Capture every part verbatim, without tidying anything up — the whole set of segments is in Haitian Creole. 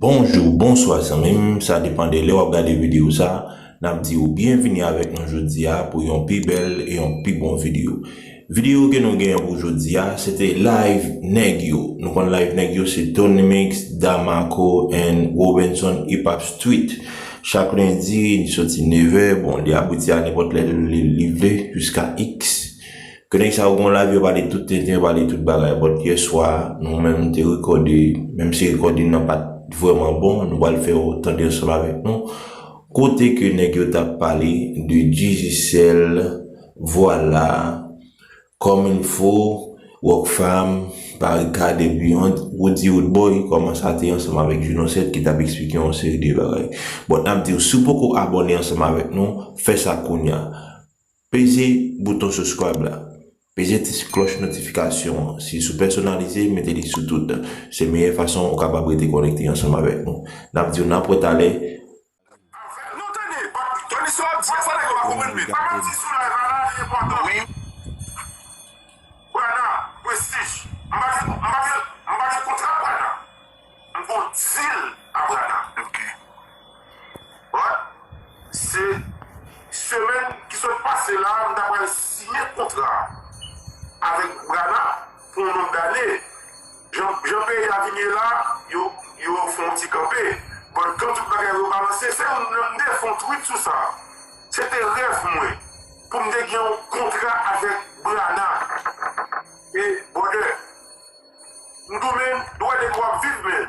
Bonjou, bonswa zanmi m, sa depann de lè w ap gade videyo sa. N ap di w byenvini avèk nou jodi a pou yon pi bèl e yon pi bon videyo. Videyo ke nou genyen pou jodi a, se te live nèg yo. Nou konn live nèg yo, se Tony Mix, Damaco and Robinson Hip Hop Street. Chak lendi, li soti nevè, bon, li abouti a nenpòt lè li, li vle, jiska X. Ke nèg sa yo gon live, yo pale tout tenten, yo pale tout bagay. But yè swa, nou menm, nou te rekòde, menm si rekòding nan pa t vrèman bon, nou pral fè w tande ansanm avèk nou. Kote ke nèg yo t ap pale de Digicel, Vwala, Comme Il Faut, Rockfam, Parikad and Beyond, Roody Roodboy kòmanse a te ansanm avèk Juno sèt ki t ap eksplike yon seri de bagay. But n ap di w, si w poko abòne ansanm avèk nou, fè sa kounye a. Peze bouton subscribe la. Peze ti klòch notifikasyon an. Si sou pèsonalize, mete li sou tout. Se meyè fason ou kapab rete konekte ansanm avèk nou. N ap di w nan pwen talè. Non, tande, Tony, sa w ap di a, sa nèg yo pa konprann menm. Sa m ap di sou live la, li enpòtan. Wi. Brana, Prestige. M pa gen, m pa gen, m pa gen kontra Brana. M gon deal a Brana. Ok. What? Se semèn ki sot pase la, m ta pral siyen kontra avèk Brana pou yon nonb dane. Jan, jan peyi a vin ye la, yo, yo fè yon ti kanpe. But kan tout bagay rebalanse, se yon, m te fè yon tweet sou sa. Se te rèv mwen pou m te gen yon kontra avèk Brana. E, brother, m tou men, dwèt e dwa ap viv, men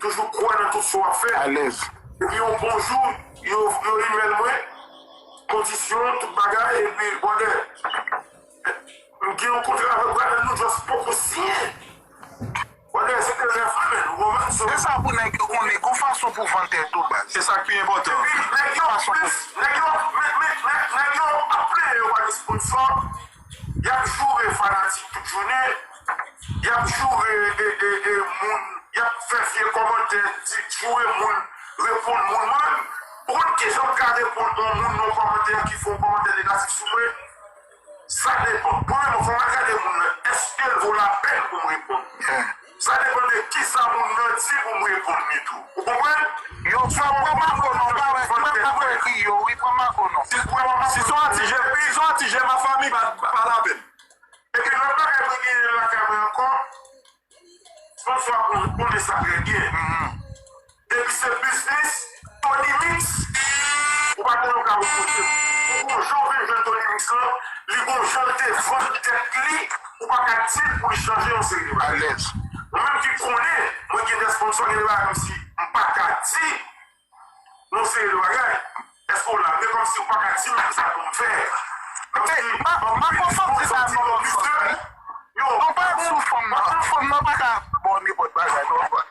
toujou kwè nan tout sa w ap fè. Alèz. Epi yon bon jou, yo, yo imèl mwen, kondisyon, tout bagay, epi, brother, m gen yon kontra avèk Brana, nou just poko siyen. Brother, se te rèv mwen, men, ou konprann? So, se sa pou nèg yo konnen, gon fason pou vann tèt ou, baz. Se sa k pi enpòtan. Epi, nèg yo, fason pou nèg yo, men, men, men, nèg yo ap plenyen yo pa gen sponsor. Y ap joure fanatik tout jounen. Y ap joure e, e, e, moun. Y ap fè vye kòmantè, di, joure moun, reponn moun. Mwen menm, ou konn kijan m ka reponn yon moun nan yon kòmantè ki fè yon kòmantè negatif sou mwen? Sa depann. Premyèman, fò m al gade moun nan. Èske l vo lapèn pou m reponn? Sa depann de kisa moun nan di pou m reponn li tou. Ou konprann? Yo, pran, pran Marco non, pa, pran, pran ekri yo, wi, pran Marco non. Si, si se yon atis jèn, si se yon atis jèn, ma famille, pa, pa lapèn. Epi lòt bagay mwen genyen lakay mwen ankò, sponsor a konn, konnen sa trè byen. Depi se biznis, Tony Mix, ou pa konn ou ka reproche m. Ou gon jan w vin jwenn Tony Mix lan, li gon jan l te vann tèt li, ou pa ka di l pou li chanje yon seri de bagay. Alèz. Mwen menm ki konnen, mwen gen de sponsor, gen de bagay kòmsi m pa ka di yon seri de bagay. Èske w la? Men kòmsi ou pa ka di m kisa pou m fè. Kòmsi, ma, ma konfòm se sa, non, non, non. Yo, non, pa sou fanm nan. Fanm nan pa ka ba w nenpòt bagay, non.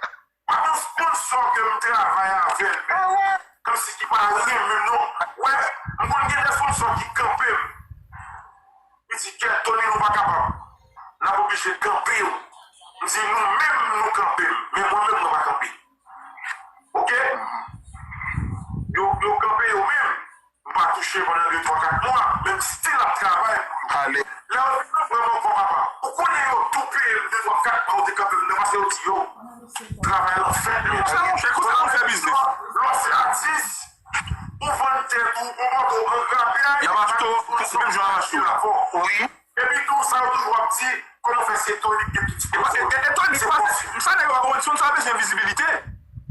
Pa nan sponsor ke m travay avè l, men kòmsi ki pa renmen m, non. Wè, m konn gen de sponsor ki kanpe m. Li di, "Kèt, Tony, nou pa kapab. N ap oblije kanpe w." M di, "Nou menm, nou kanpe m, men mwen menm, mwen pa kanpe." Oke? Yo, yo kanpe yo menm. M pa touche pandan de, twa, kat mwa, men m still ap travay pou yo. Lè yo vin nan frè m ankò, papa, ou konnen yo tou peye m de, twa, kat mwa yo te kanpe m nan, paske yo di, "Yo, travay lan fèt, men." Sa, monchè, konsa nou fè biznis. Lè w se atis, ou vann tèt ou, ou montre w an grapyay, y ap achte w, menm jan y ap achte w la. Wi. Epi tou, sa yo toujou ap di, kòman fè se Tony ki gen tout ti sponsor? E, e, e Tony, se pa, sa nèg yo pa konprann, sponsor a bezwen vizibilite.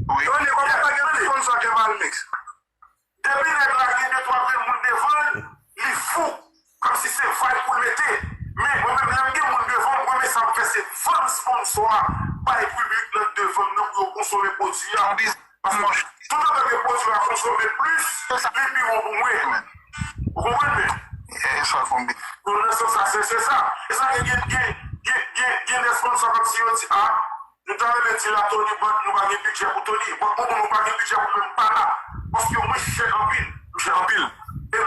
Wi. Tony, kòman fè gen tout sponsor ke Malmix? Depi nèg la gen de twa grenn moun devan l, li fou. Kòmsi se vay pou l mete. Men mwen menm, lè m gen moun devan m, mwen menm sa m fè se vann sponsor a bay piblik nan devan m nan pou yo konsome pwodui a. Paske toutan ke pwodui a konsome plis, li pi bon pou mwen. Ou konprann men? E sa konbyen. Nan sans sa, se, se sa. E sa gen, gen, gen, gen, gen, gen de sponsor kòmsi yo di, a, nou ta renmen di la Tony, but nou pa gen bidjè pou Tony. But pou moun ou pa gen bidjè pou menm pa la. Paske mwen chè anpil. M chè anpil. E, e,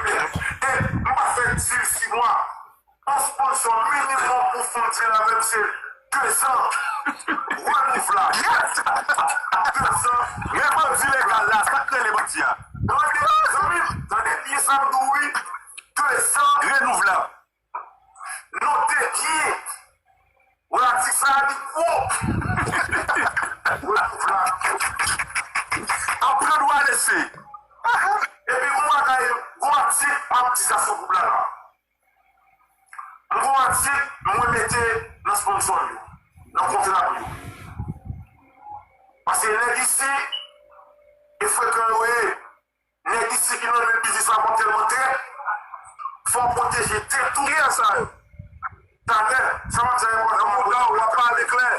e, m pa fè deal sis mwa. Yon sponsor minimòm pou fè yon deal avè m se dezan. Renouvlab. Dezan. Men bandi legal la, sa k rele bandi a? Tande, zanmi m, tande byen sa m di w wi. Dezan. Renouvlab. Note byen. Pratik sa a li gwo. Renouvlab. pwoteje tèt ou. Kiyès sa yo? Talè, sa m ap di a enpòtan, w ap pale klè.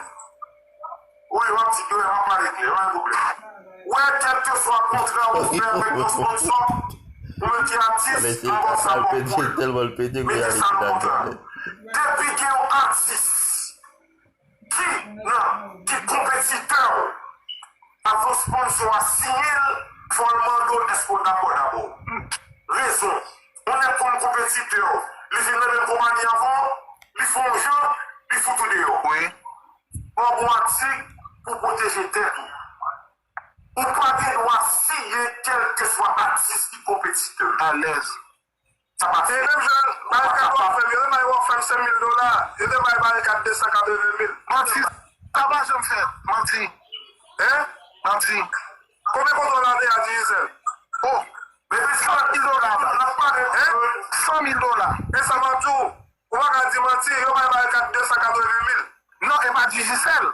Wi, w ap di klè, w ap pale klè, pa gen pwoblèm. Wè, kèlkeswa kontra ou fè avèk yon sponsò, ou menm ki atis, nan bò sa bò pòl, mete sa nan kontra. Depi gen yon atis ki nan, ki konpetitè w, avan sponsò a siyen l, fò l mande w èske w dakò dabò. Rezon, yon nèg konn konpetitè w, li vin nan menm konpayi avan w, li fè yon jan, li fout ou deyò. Wi. Fò w gon atik pou pwoteje tèt ou. Ou pa gen dwa siyen kèlkeswa atis ki konpetitè. Alèz. Sa pa fèt. E menm jan barikad w ap fè m, yo te bay w ap fè m senk mil dola, yo te bay barikad de san katreven mil. Manti, sa pa janm fèt. Manti. Hein? Manti. Konbyen kontra w la deja, Digicel? Oh, depi san mil dola, la. Hein? San mil dola. E sa m ap di w, ou pa ka di manti, yo bay barikad de san katreven mil. Non, e pa Digicel.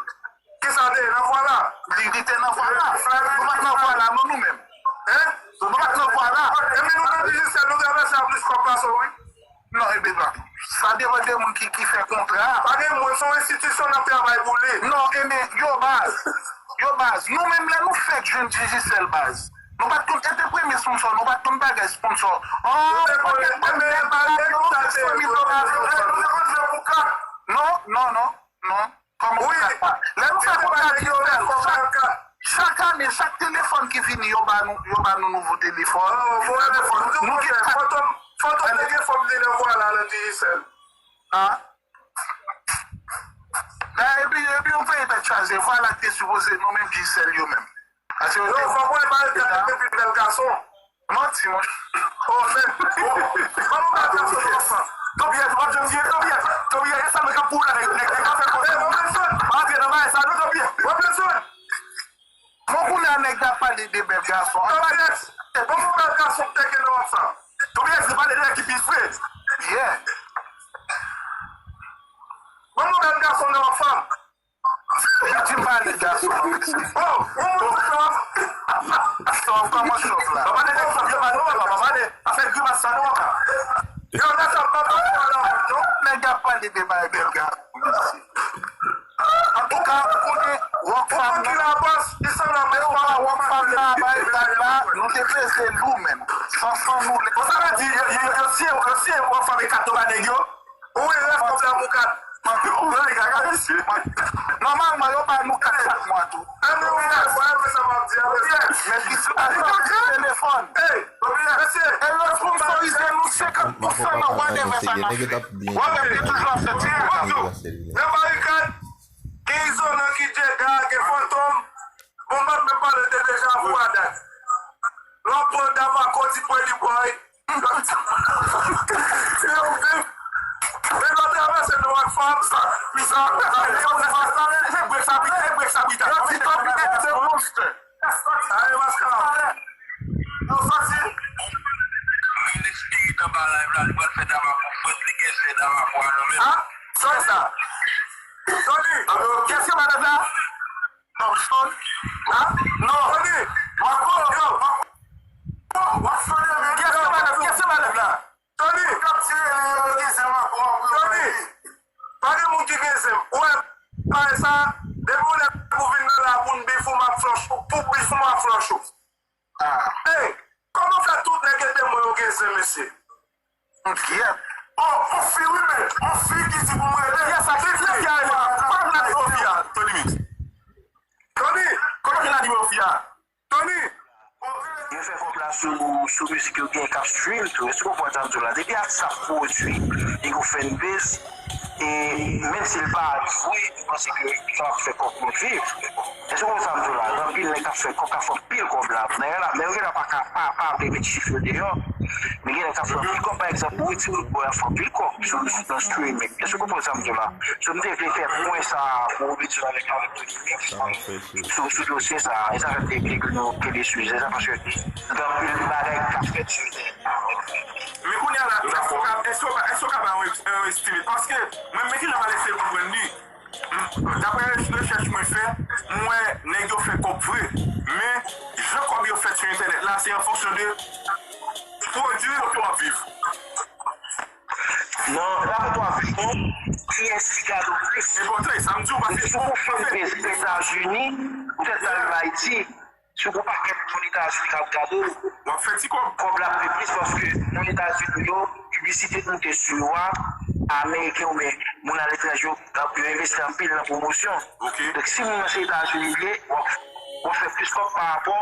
Kisa te nan vwa la? Li, li te nan vwa la. Nou pa t nan vwa la, non, nou menm. Hein? Nou pa t nan vwa la. Epi nou nan Digicel, nou travèse a plis kòb pase w, wi. Non, epi non. Sa depann de moun ki, ki fè kontra a. Pa gen moun, se yon enstitisyon n ap travay pou li. Non, epi yo baz. Yo baz. Nou menm lè nou fèk jwenn Digicel baz. Nou pa t konn, e te premye sponsò, nou pa t konn bagay sponsò. Oh, nou te konnen, nou te konnen, nou te konnen, nou te konnen pou kat. Non, non, non, non. Kòman pou kat pa? Lè nou fè kontra Digicel, chak, chak ane, chak telefòn ki vini, yo ba nou, yo ba nou nouvo telefòn. Nou gen kat. Fantom, Fantom te gen fòm li nan vwa la nan Digicel. Ah. Dayè, epi, epi yon peyi tèt chaje, vwa la ki te sipoze nou menm Digicel yo menm. Paske yo te... Non, fòk mwen ba l tèt epi bèl gason. Manti, monchè. Oh, men, oh, ban m bèl gason nan fanm. Topyè, w ap janm vye Topyè. Topyè, e sa mwen k ap pou w la, nèg, nèg, nèg, afè konsa. Hey, Robinson! Pa antre nan bagay sa, non, Topyè. Robinson! Bon, kounye a, nèg la pale de bèl gason. Topyè, ban m yon bèl gason k te gen nan fanm. Topyè, se pale de nèg ki pi vre. Yeah. Ban m yon bèl gason nan fanm. Li di m pale gason. Oh, oh, oh. Chòv, kòman chòv la? Pa pale de chòv, yo pa, non, pa pale. Pa fè grimas sa, non, papa. Yo, nèg sa pa pale la, non. Nèg ap pale de bay bèl gason. Antouka, ou konnen, Rockfam nan, Rockfam nan, bay dat la, nou te peze lou menm. San, san nou. Bon, sa vle di, yo, yo, yo, yo siyen, yo siyen Rockfam e kat yo ba nèg yo. Ou wè rèv kòb la pou kat. Ou wè li gaga, mesye. Nòmalman, yo ba nou kat chak mwa tou. Ann nou wè, wè, wè sa m ap di a, mesye. Men ki se pa telefòn. Hey, mesye. E yo sponsorize nou senkant pousan nan whatever sa n ap fè. Whatever, yo toujou ap fè ti pwogram. Nan Barikad, gen Izolan, ki Djega, gen Fantom. Bon, m pa t menm pale de Deja Vu a dat. Lè w ap pran Damako, ti Pretty Boy. Yo vin. Men lè w travèse nan Rockfam, sa, sa, sa, e brek sa pita, e brek sa pita. Yo di Topyè se monster. Aye, maskara. Nou soti. Felix Spirit anba live la, li pral fè Damako fwèt, li gen zen Damako a nan men l. Ah, sa sa. Tony, kiyès ki anba live la? Thompson? Ha? Non. Tony, Marco, yo, Marco. Kiyès ki anba live, kiyès ki anba live la? Tony. Tony. Pa gen moun ki gen zen. Ou wè, pare sa, depi yon nèg pou vin nan la pou n bif ou, m ap flanch ou. Pou bif ou, m ap flanch ou. Ah. Hey, kòman fè tout nèg ede mwen yo gen zen, mesye? Kyèt. Oh, on fi, wi, men. On fi ki di pou mwen ede. Yes, a ki fi a, pa m la di on fi a, Tony Mix. Tony, kòman ki la di on fi a? Tony! Yo fè kòb la sou, sou mizik yo gen k ap stream tou. Èske w konprann sa m di w la? Depi atis ap pwodui, li gon fanbase, e menm si l pa jwe, m panse ke sa ap fè kòb moun viv. Èske w konprann sa m di w la? Gen anpil nèg k ap fè kòb, k ap fè anpil kòb la. Dayè la, men yo genlè pa ka, pa, pa vle met chif yo deyò. Men gen nèg k ap fè anpil kòb, pa egzanp, ou retire Roodboy ap fè anpil kòb sou, sou, nan streaming. Èske w konprann sa m di w la? So, m te vle fè pwen sa a pou Roodboy avèk, avèk Tony Mix sou, sou dosye sa a. E sa fè m te vle ke nou kenbe sijè sa, paske gen anpil bagay k ap fèt sou tè. Men kounye a la, èske w ka, èske w ka, èske w ka ba yon, yon estimate? Paske mwen, men kijan m al eseye konprann li. Daprè rechèch mwen fè, m wè nèg yo fè kòb vre. Men, jan kòb yo fèt sou entènèt la, se an fonksyon de pwodui kote w ap viv. Non, rapò avèk nou, kiyès ki gade w plis? Enpòtan, e sa m di w, paske si w gon fanbase Etazini, ou fèk al Ayiti, si w gon pakèt moun Etazini k ap gade w, w ap fè ti kòb. Kòb la ap vin plis paske moun Etazini yo, piblisite nou te sou yo a, Ameriken oubyen moun aletranje yo, yo envesti anpil nan pwomosyon. Donk, si moun nan se Etazini li ye, w ap, w ap fè plis kòb pa rapò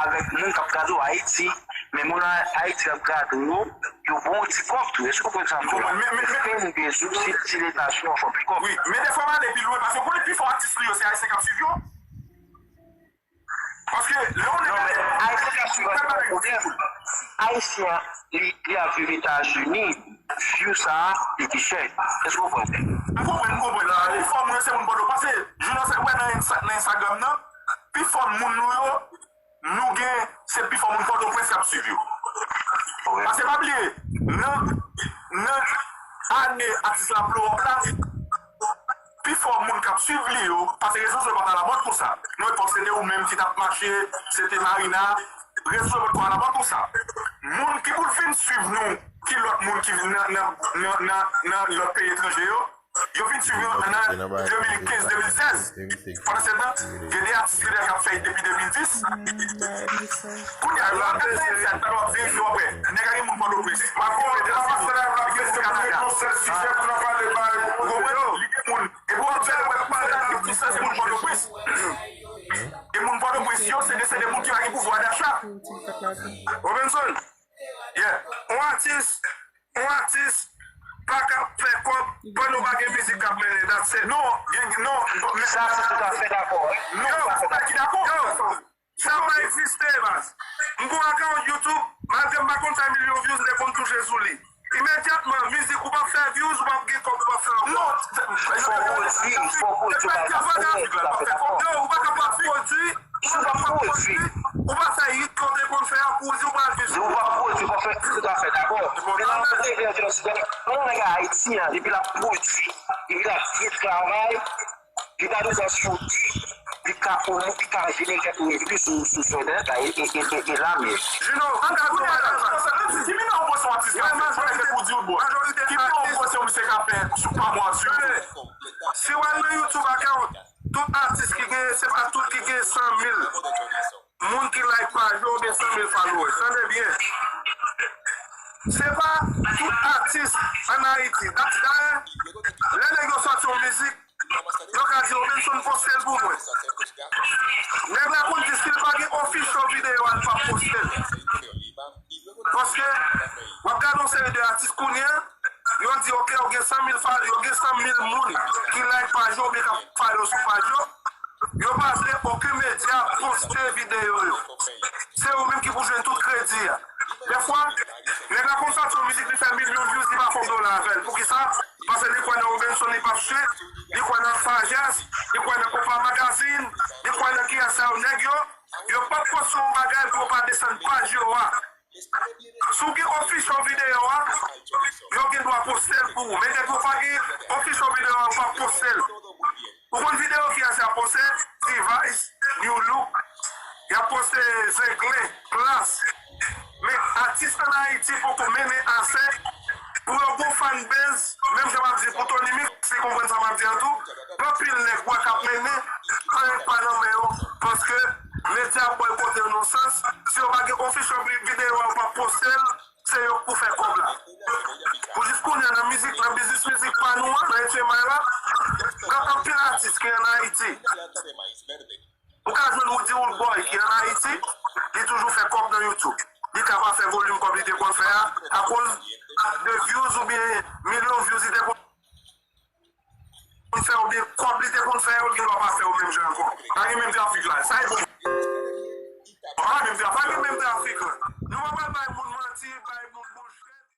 avèk moun k ap gade w Ayiti. Men moun Ayiti k ap gade w yo, yo ba w ti kòb tou. Èske w konprann sa m di w la? Men, men, men, men, men, si, si Leta sou w fè pli kòb. Wi, men defwa m ale pi lwen, paske w konnen pifò atis nou yo, se Ayisyen k ap swiv yo. Paske lè w... Non, men Ayisyen k ap swiv yo, se pa pwoblèm. Ayisyen an, li, li ap viv Etazini, view sa a, li pi chè. Èske w konprann? M konprann, m konprann. Pifò moun yo se moun Pòtoprens. Paske, jounen sa, wè nan Insta-, nan Instagram nan, pifò moun nou yo, nou gen, se pifò moun Pòtoprens k ap swiv yo. Paske pa bliye, nan, nan ane atis la blow up la, pifò moun k ap swiv li yo, paske rezo sosyo pa t alamòd konsa. Nan epòk, se te ou menm ki t ap mache, se te Marina, rezo sosyo pa t alamòd konsa. Moun ki pou vin swiv nou, ki lòt moun ki vin nan, nan, nan, nan, nan lòt peyi etranje yo, yo vin swiv nou nan de mil kenz, de mil sèz. Pandan se tan, gen de atis ki deja ap fè depi de mil dis. Kounye a, yo ap fè sa, yo ap verifye yo apre. Nèg la gen moun Pòtoprens. M ap fè yon pase la, m ap fè Kanada. Ou konprann? Li gen moun. E pou w ap fè, w ap pale la, ki sa se moun Pòtoprens. E moun Pòtoprens yo, se de, se de moun ki pa gen pouvwa dacha. Robinson, yeah. On atis, on atis pa ka fè kòb pandan w pa gen mizik k ap mennen, that's it. Non, gen, non, non, men sa se toutafè dakò, wi. Non, sa se pa ki dakò. Sa pa egziste, baz. M gon account YouTube, malgre m pa konn fè milyon views, m te konn touche sou li. Imedyatman, mizik, ou p ap fè views, ou p ap gen kòb, ou p ap fè anyen. Non, fò w pwodui, fò w pwodui bagay la, fò w fè kòb. Yo, ou pa ka pa pwodui, si w pa pwodui, ou pa fè hit ke w te konn fè a pou w di w pral vin. Si w pa pwodui, w pa fè tout afè, dakò. Men nan yon peyi, yon nèg Ayiti an, depi l ap pwodui, depi l ap byen travay, li pa bezwen sou di, li ka pwomou, li ka jene kèk revni sou, sou, sou entènèt la, e, e, e, e, e la, men. Jino, an ka di w bagay sa. Ki minen w pran sou atis la, majorite pou di w bò. Ki minen w pran se yon misye k ap fè sou pa mwa sou YouTube. Si w al nan YouTube account, tout atis ki gen, se pa tout ki gen san mil moun ki like paj yo oubyen san mil followers. Tande byen. Se pa tout atis ann Ayiti. Dayè, lè nèg yo sòti yon mizik, yo ka di, Robinson, poste l pou mwen. Nèg la konn di si l pa gen official video a, l p ap poste l. Paske w ap gade yon seri de atis kounye a, yo di, ok, yo gen san mil fa-, yo gen san mil moun ki like paj yo oubyen k ap follow sou paj yo. Yo pa vle okenn medya poste videyo yo. Se ou menm ki pou jwenn tout kredi a. Dèfwa, nèg la konn sòti yon mizik, li fè milyon views, li pa fè yon dola avè l. Poukisa? Paske li kwè nan Robinson, li p ap chwe, li kwè nan sajès, li kwè nan Konpa Magazine, li kwè nan kiyès sa yo nèg yo. Yo p ap poste yon bagay pou yo pa desann paj yo a. Si w gen official videyo a, yo gen dwa poste l pou ou. Men depi w pa gen official videyo a, yo p ap poste l. Ou konn videyo kiyès y ap poste? T-Vice, Nu Look. Y ap poste Zenglen, Klass. Men atis ann Ayiti poko mennen ase pou yo gon fanbase, menm jan m ap di pou Tony Mix, li konprann sa m ap di an tou. Gen anpil nèg wè k ap mennen, anyen pa nan men yo, paske medya ap bòykote yo nan sans, si yo pa gen official vi-, videyo a, yo p ap poste l, se yo k pou fè kòb la. Pou jis kounye a, nan mizik, nan biznis mizik pa nou an, nan H M I la, gen anpil atis ki ann Ayiti. Ou ka jwenn Roody Roodboy ki ann Ayiti, li toujou fè kòb nan YouTube. Li ka pa fè volim kòb li te konn fè a, akoz de views oubyen milyon views li te konn fè, oubyen kòb li te konn fè yo, li gen dwa pa fè yo menm jan ankò. Pa gen menm trafik la. Sa e bon. Pa gen menm trafik, pa gen menm trafik la. Nou pa pral bay moun manti, bay moun